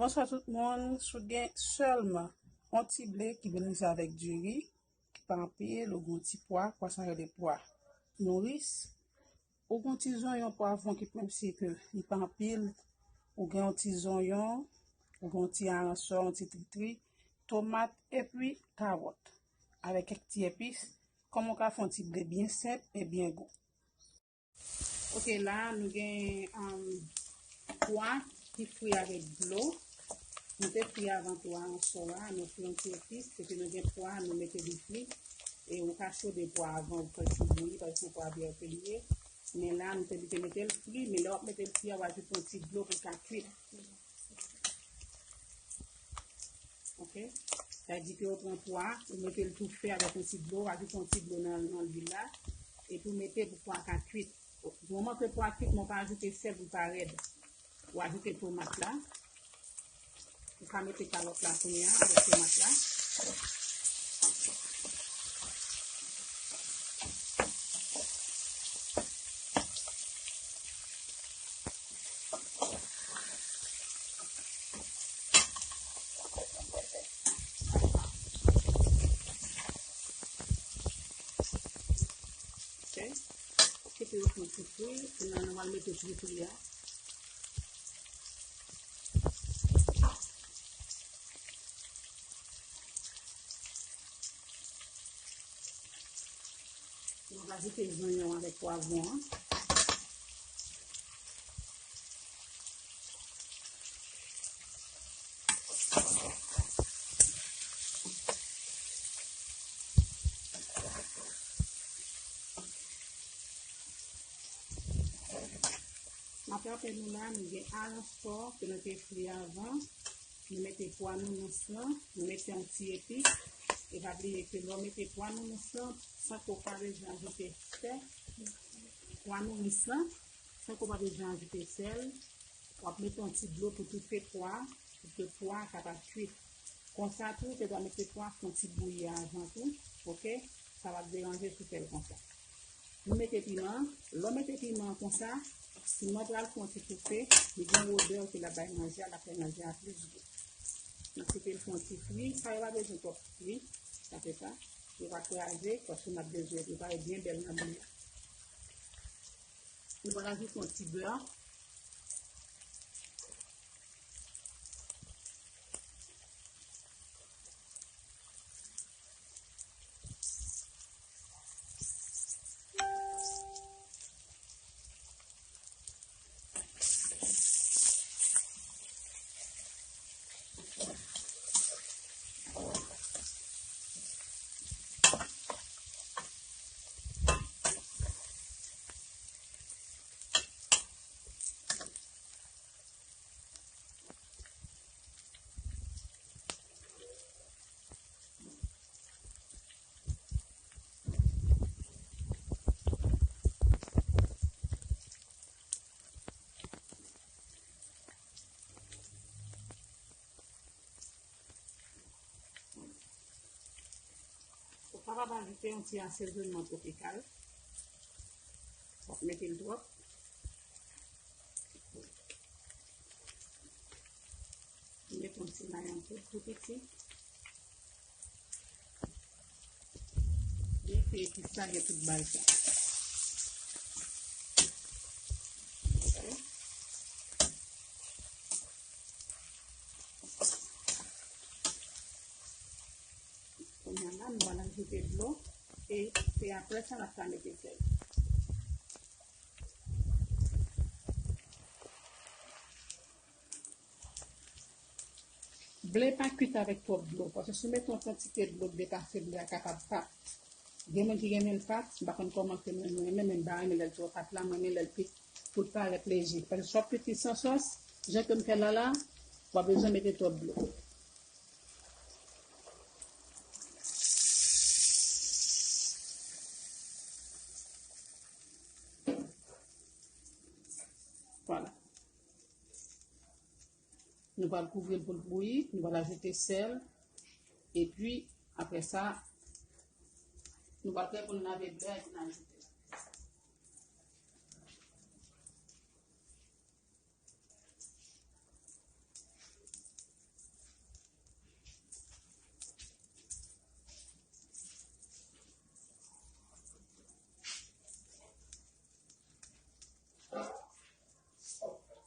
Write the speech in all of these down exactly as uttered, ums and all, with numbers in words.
Bonswa tout moun, si w gen sèlman yon ti ble ki melanze avèk diri, ki pa anpil, ou gen yon ti pwa, pwa sa rele pwa nouris, ou gen yon ti zonyon pwavwon ki menm si ke li pa anpil, ou gen yon ti zonyon, ou gen yon ti aransò, yon ti tritri, tomat epi kawòt avèk kèk ti epis, kòman w ka fè yon ti ble byen senp e byen gou. Ok, la nou gen um, pwa ki fri avèk dlo. Nou te fri avan tou aransò a, nou fri yon ti epis, epi nou gen pwa, nou mete li fri. E ou ka chode pwa avan ou fè l tou bouyi, paske pwa vè ke li ye. Men la, nou te di ke mete l fri, men lè w ap mete l fri a, w ajoute yon ti dlo pou l ka kwit. Ok? Sa di ke ou pran pwa, ou mete l toufe avèk yon ti dlo, ou ajoute yon ti dlo nan, nan lwil la, epi ou mete pou pwa ka kwit. Di moman ke pwa kwit, men w pa ajoute sèl pou l pa rèd. Ou ajoute tomat la. Ou ka mete kawòt la kounye a avèk tomat la. Ok. Kite yo fè ti fri. Kounye a nou pral mete fritri a. Nou va ajoute zonyon avèk pwavwon an. N ap raple nou la, nou gen aransò ke nou te fri avan. Nou mete pwa nounous lan, nou mete yon ti epis. E pa bliye ke lè w mete pwa nounous lan, san ke w pa bezwen ajoute sèl, pwa nounous lan, san ke w pa bezwen ajoute sèl, w ap mete yon ti dlo pou toufe pwa, pou ke pwa a kapab kwit. Konsa tou, ou te dwe mete pwa fè yon ti bouyi avan tou, ok? Sa p ap deranje si w fè l konsa. Nou mete piman. Lè w mete piman an konsa, piman pral fè yon ti toufe, li gen yon odè ke l ap bay manje a, l ap fè manje a plis gou. N ap kite l fè yon ti fri, sa yo pa bezwen twòp fri, sa fè sa. Yo pa kraze, paske n ap bezwen li parèt byen bèl nan ble a. Nou pral ajoute yon ti bè. Ou kapab ajoute yon ti asezonman twopikal. W ap mete l twòp. Mete yon ti lay an poud tou piti. Byen fè epis sa gen tout bagay sa. Ok. Kounye a la, nou pral ajoute dlo. E se apre sa, n ap ka mete sèl. Ble pa kwit avèk twòp dlo, paske si w mete yon kantite dlo k depase, ble a kapab pat. Gen moun ki renmen l pat, m pa konn kòman ke mwen, mwen renmen, men m pa renmen lè l twò pat la, mwen renmen lè l kwit pou l parèt leje. Paske si w ap kwit li san sòs, jan ke m fè l la la, w ap bezwen mete twòp dlo. Vwala. Nou pral kouvri l pou l bouyi, nou pral ajoute sèl, epi apre sa, nou pral prè pou n lave ble a epi n ajoute l.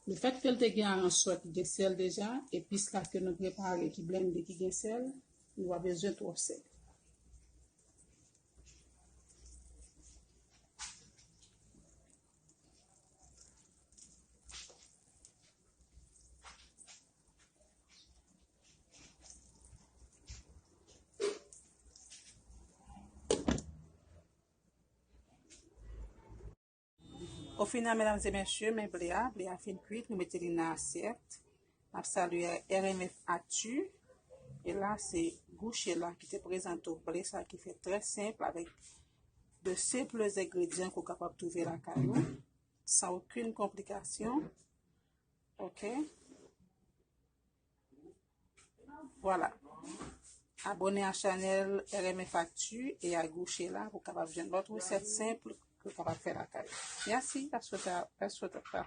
Lefètke l te gen aranswa ki gen sèl deja, epis la ke nou prepare ki blende ki gen sèl, nou pa bezwen twòp sèl. Ofinal, medam e mesye, men ble a, ble a fin kwit, nou mete li nan asyèt. M ap salye R M F Actu. E la, se Gouche la ki te prezante w ble sa ki fèt trè senp avèk de senples engredyan ke w kapab twouve lakay ou, san okenn konplikasyon. Ok? Vwala. Abòne a chanèl R M F Actu e a Gouche la pou w kapab jwenn lòt resèt senp ke w kapab fè lakay ou. Mèsi, pa sot a, pa sot a.